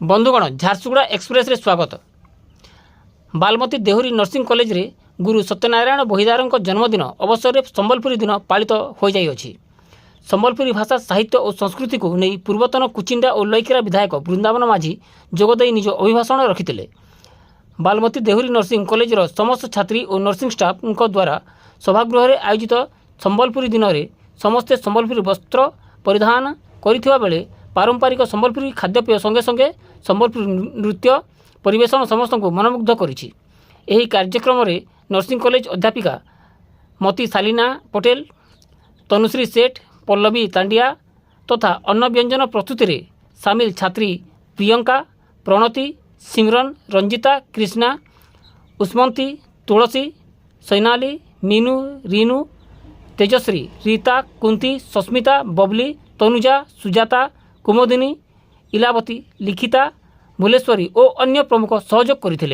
ବନ୍ଧୁଗଣ, ଝାରସୁଗୁଡ଼ା ଏକ୍ସପ୍ରେସରେ ସ୍ୱାଗତ। ବାଲମତୀ ଦେହୁରୀ ନର୍ସିଂ କଲେଜରେ ଗୁରୁ ସତ୍ୟନାରାୟଣ ବହିଦାରଙ୍କ ଜନ୍ମଦିନ ଅବସରରେ ସମ୍ବଲପୁରୀ ଦିନ ପାଳିତ ହୋଇଯାଇଅଛି। ସମ୍ବଲପୁରୀ ଭାଷା, ସାହିତ୍ୟ ଓ ସଂସ୍କୃତିକୁ ନେଇ ପୂର୍ବତନ କୁଚିଣ୍ଡା ଓ ଲଇକେରା ବିଧାୟକ ବୃନ୍ଦାବନ ମାଝୀ ଯୋଗଦେଇ ନିଜ ଅଭିଭାଷଣ ରଖିଥିଲେ। ବାଲମତୀ ଦେହୁରୀ ନର୍ସିଂ କଲେଜର ସମସ୍ତ ଛାତ୍ରୀ ଓ ନର୍ସିଂ ଷ୍ଟାଫଙ୍କ ଦ୍ୱାରା ସଭାଗୃହରେ ଆୟୋଜିତ ସମ୍ବଲପୁରୀ ଦିନରେ ସମସ୍ତେ ସମ୍ବଲପୁରୀ ବସ୍ତ୍ର ପରିଧାନ କରିଥିବା ବେଳେ ପାରମ୍ପରିକ ସମ୍ବଲପୁରୀ ଖାଦ୍ୟପେୟ ସଙ୍ଗେ ସଙ୍ଗେ ସମ୍ବଲପୁରୀ ନୃତ୍ୟ ପରିବେଷଣ ସମସ୍ତଙ୍କୁ ମନମୁଗ୍ଧ କରିଛି। ଏହି କାର୍ଯ୍ୟକ୍ରମରେ ନର୍ସିଂ କଲେଜ ଅଧ୍ୟାପିକା ମତି ସାଲିନା ପଟେଲ, ତନୁଶ୍ରୀ ସେଠ, ପଲ୍ଲବୀ ତାଣ୍ଡିଆ ତଥା ଅନ୍ନ ବ୍ୟଞ୍ଜନ ପ୍ରସ୍ତୁତିରେ ସାମିଲ ଛାତ୍ରୀ ପ୍ରିୟଙ୍କା, ପ୍ରଣତି, ସିମରନ, ରଞ୍ଜିତା, କ୍ରିଷ୍ଣା, ଉଷ୍ମନ୍ତୀ, ତୁଳସୀ, ସୈନାଲି, ମିନୁ, ରିନୁ, ତେଜଶ୍ରୀ, ରୀତା, କୁନ୍ତି, ସସ୍ମିତା, ବବଲି, ତନୁଜା, ସୁଜାତା, କୁମୁଦିନୀ, ଇଲାବତୀ, ଲିଖିତା, ଭୁଲେଶ୍ୱରୀ ଓ ଅନ୍ୟ ପ୍ରମୁଖ ସହଯୋଗ କରିଥିଲେ।